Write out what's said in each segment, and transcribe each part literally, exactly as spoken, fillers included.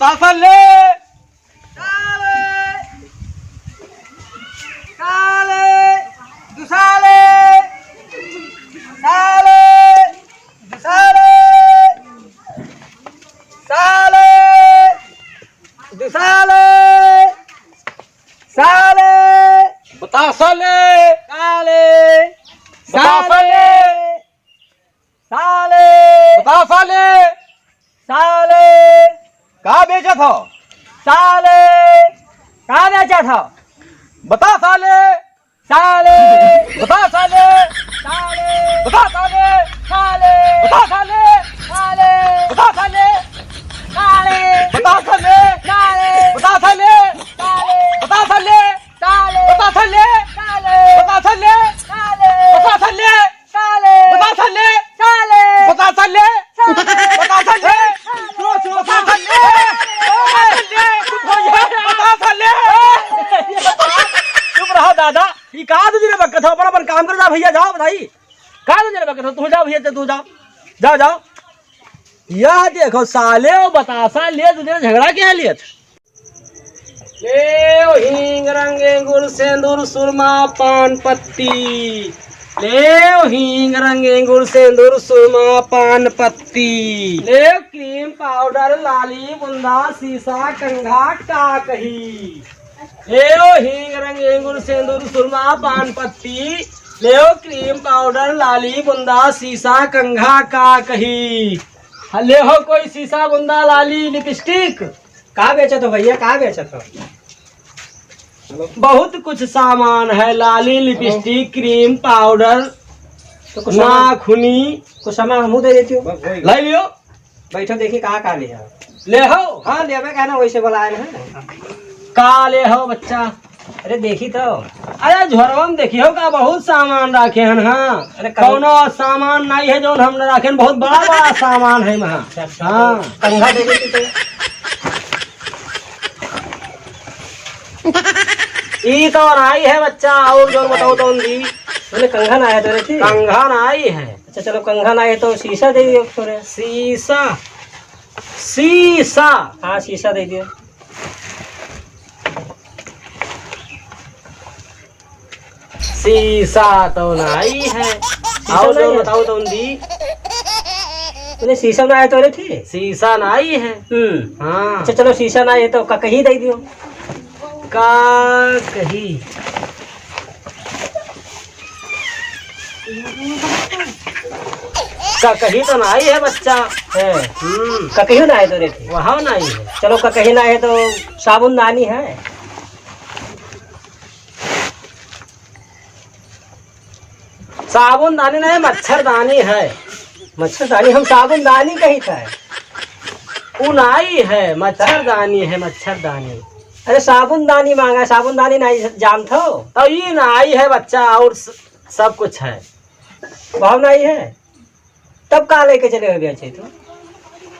बतासा ले। साले, साले, दुसाले, साले, दुसाले, साले, दुसाले, साले, बतासा ले। साले, बतासा ले। साले। साले। बता साले। साले। का बेचत हो? साले। का बेचत हो? बता साले। साले। बता साले। साले। बता साले। साले। बता साले। साले। बता साले। साले। बता साले। साले। बता साले। साले। बता साले। साले। बता साले। साले। बता साले। साले। बता साले। साले। बता साले। साले। बता साले। साले। बता साले। साले। बता साले। बता साले। बता साले। चुप रहो दादा, ई का दू जने बकत हो? अपन, अपन काम कर, जा भैया, जाओ बताई। का दू जने बकत हो? तू जाओ भैया, तू जाओ, जाओ, जाओ। यह देखो साले, वो बतासा ले, दू जने झगड़ा क्या लियत? लेव हींग रंग एंगुर सेंदुर सुरमा पान पत्ती। लेव हींग रंग एंगुर सेंदुर सुरमा पान पत्ती। लेव क्रीम पाउडर लाली बुंदा सीसा कंघा का कही। लेव हींग रंग एंगुर सेंदुर सुरमा पान पत्ती। लेव क्रीम पाउडर लाली बुंदा सीसा कंघा का कही। लेहो कोई सीसा बुंदा लाली लिपस्टिक। का बेचत हो भैया, का बेचत हो? बहुत कुछ सामान है, लाली, लिपस्टिक, क्रीम, पाउडर, तो कुछ सामान, नाखूनी। कुछ सामान हमहू दे देती हो। लाई लियो। बैठो, देखी कहाँ, कहाँ लिया। लेहो। हाँ, लेबे का ना, वैसे बोलाए ना। का लेहो बच्चा? अरे देखी तो। अरे झोरवा में देखियो का बहुत सामान राखे हन, हाँ। अरे कौन कौनो सामान नहीं है जौन हम न राखेन, बहुत बड़ा बड़ा सामान है वहाँ। अच्छा, अच्छा। हाँ। कंघा दे देती तो। ई तो नाई है बच्चा, और जौन बताओ तो दी। मैंने कंघा ना है तो रे थी। कंघा नाई है। अच्छा चलो कंघा ना है तो शीशा दे दियो थोड़े। शीशा, शीशा। हाँ शीशा दे दियो। शीशा तो नाई है। शीशा और नाई जो है? बताओ तो दी। बोले शीशा ना है तो रे थी? शीशा नाई है। हम्म। हाँ। अच्छा चलो शीशा ना है तो ककही दे दियो। ककही। ककही तो नाई है बच्चा। है। हम्म। ककही ना है तो रे थी? वहाँ नाई है। चलो ककही ना है तो साबुनदानी है। साबुनदानी नहीं, मच्छरदानी है। मच्छरदानी हम साबुनदानी कही था। उ नाई है, मच्छरदानी है, मच्छरदानी। अरे साबुनदानी मांगा, साबुनदानी नहीं जानत हो? तो ई नाई है बच्चा, और स-, सब कुछ है। भाव नाई है? तब का लेके चले हो बेचे तू?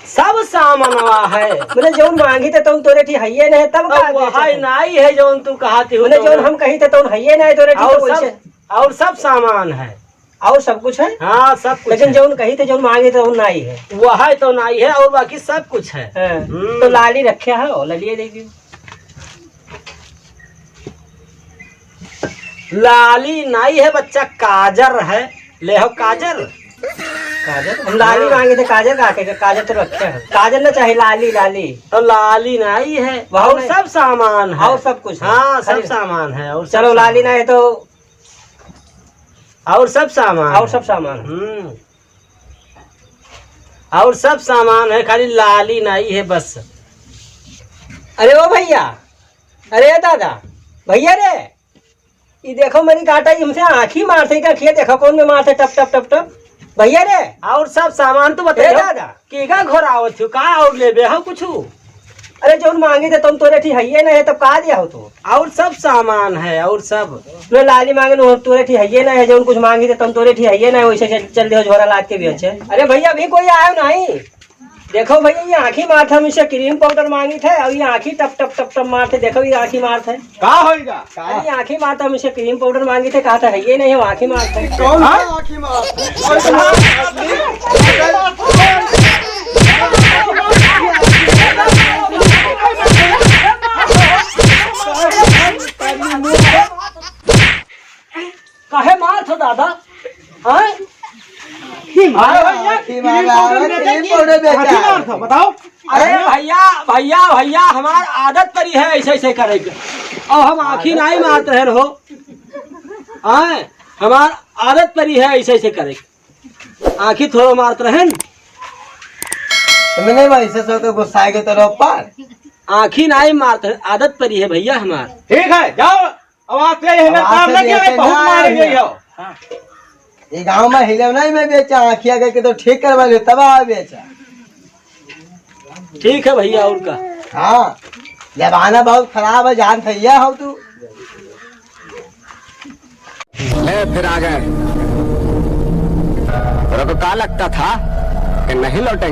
सब सामानवा है। मैंने जौन मांगी थे तौन तोरे ठी हइये नहीं, तब का अब बेचे वही तू? नाई है जौन तू कहाती हो मैंने तौन। जौन हम कही थे तौन हइये नहीं तोरे ठी, और तो वैसे सब, और सब सामान है। और सब कुछ है? हाँ, सब कुछ लेकिन है। जौन कही थे जौन मांगी थे तौन नाई है। वही तो नाई है और बाकी सब कुछ है। हाँ। हम्म। तो लाली रखे है, ललिए दे दियो। लाली नाई है बच्चा, काजर है। ले हो काजर। काजर? हम लाली हाँ। मांगे थे, काजर का के? काजर तो रखे हैं। काजर ना चाहे, लाली, लाली। तो लाली नाई है। वहाँ और नहीं। सब सामान है। और सब कुछ है। हाँ, सब खाली सामान है। और सब चलो, लाली सामान। ना है तो और सब सामान और है। सब सामान है। हम्म। और सब सामान है, खाली लाली नाई है बस। अरे ओ भैया, अरे दादा, भैया रे, ई देखो मनी काटा, ई हमसे आँखी मारत है, का खिया देखो कौन में मारत है, टप, टप, टप, टप। भैया रे। और सब सामान तो बताइयो। ए दादा। केका घर आवत हो, का और लेबे हो कुछु? अरे जौन मांगी थे तुम तोरे ठी हइये ना है, तब का दिया हो तू? और सब सामान है, और सब। मैं लाली मांगे लो, तोरे ठी हइये ना है, जौन कुछ मांगी थे तुम तोरे ठी हइये ना है, वैसे चल, चल दियो झोरा लाद के भी अच्छे। अरे भैया, अभी कोई आयो नहीं। देखो भैया, ये आँखी मारत है, हम इसे क्रीम पाउडर मांगी थे, और ये आँखी टप टप टप टप मारत है। देखो, ये आँखी मारत है। का होइगा? का? अरे, ये आँखी मारत है, हम इसे क्रीम पाउडर मांगी थे, कहा था, है ये नहीं, वो आँखी मारत है। कौन हाँ? सा आँखी मारत है? कौन सा आँखी? काहे मारत हो दादा? हाँ? अरे भैया, आँखी क्रीम मारा, पाउडर बेचे क्रीम कि पाउडर बेचा। आँखी मारत हो, बताओ। अरे भैया, भैया, भैया, हमार आदत परी है ऐसे ऐसे करे के। और हम आँखी नाहीं मारत रहन हो। हाँ, हमार आदत परी है ऐसे ऐसे करे के। आँखी थोड़ो मारत रहन। तुमने भाई से सो के गुस्सा के तो रो पर। आँखी नाहीं मारत रहन, आदत परी है भैया हमार। ठीक है, जाओ। अब आज से ये अब आज काम से ना किया, बेचे बहुत ना मारेंगे आएंगे। ये। हाँ। ये गाँव में हिले नहीं मैं बेचा, आँखिया के तो ठीक करवा ले, तब आ बेचा। ठीक है भैया, और का? हाँ, जमाना बहुत खराब है, जान भैया हो तू। ले, फिर आ गए। तेरे को क्या लगता था कि नहीं लौटेंगे?